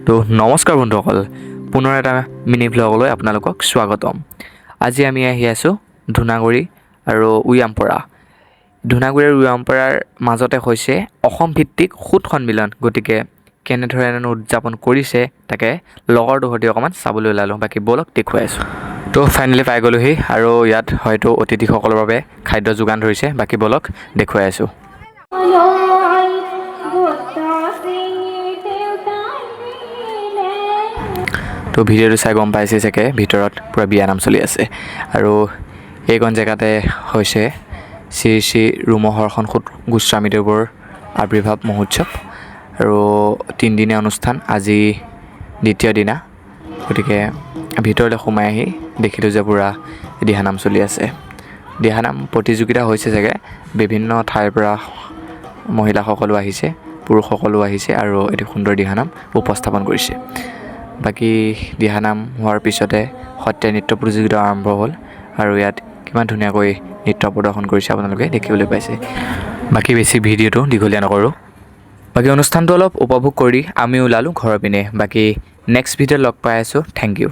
তো নমস্কাৰ বন্ধুসকল, পুনৰ এটা মিনি ভ্লগলৈ আপোনালোকক স্বাগতম। আজি আমি আহি আছোঁ ধূনাগুৰি আৰু উয়ামপাৰা। ধূনাগুৰি আৰু উয়ামপাৰাৰ মাজতে হৈছে অসম ভিত্তিক সূত সন্মিলন। গতিকে কেনেধৰণে উদযাপন কৰিছে, তাকে লগৰটোৰ সৈতে অকণমান চাবলৈ ওলালোঁ। বাকী ব'লক, দেখুৱাই আছোঁ। তো ফাইনেলি পাই গ'লোহি আৰু ইয়াত হয়তো অতিথিসকলৰ বাবে খাদ্য যোগান ধৰিছে। বাকী ব'লক, দেখুৱাই আছোঁ। লৈ গোটা ছিঙি দেউতাই নিলে। তো ভিডিঅ'টো চাই গম পাইছে চাগে, ভিতৰত পূৰা বিয়ানাম চলি আছে আৰু এইকণ জেগাতে হৈছে শ্ৰী শ্ৰী ৰোমহৰ্ষণ সূত গোস্বামীদেৱৰ আৱিৰ্ভাৱ মহোৎসৱ আৰু তিনিদিনীয়া অনুষ্ঠান, আজি দ্বিতীয় দিনা। গতিকে ভিতৰলৈ সোমাই আহি দেখিলোঁ যে পূৰা দিহানাম চলি আছে। দিহানাম প্ৰতিযোগিতা হৈছে চাগে। বিভিন্ন ঠাইৰ পৰা মহিলাসকলো আহিছে, পুৰুষসকলো আহিছে আৰু এটি সুন্দৰ দিহানাম উপস্থাপন কৰিছে। বাকী দিহানাম হোৱাৰ পিছতে সত্ৰীয়া নৃত্য প্ৰতিযোগিতা আৰম্ভ হ'ল আৰু ইয়াত কিমান ধুনীয়াকৈ নৃত্য প্ৰদৰ্শন কৰিছে, আপোনালোকে দেখিবলৈ পাইছে। বাকী বেছি ভিডিঅ'টো দীঘলীয়া নকৰোঁ। বাকী অনুষ্ঠানটো অলপ উপভোগ কৰি আমি ওলালোঁ ঘৰৰ পিনে। বাকী নেক্সট ভিডিঅ'ত লগ পাই আছোঁ। Thank U.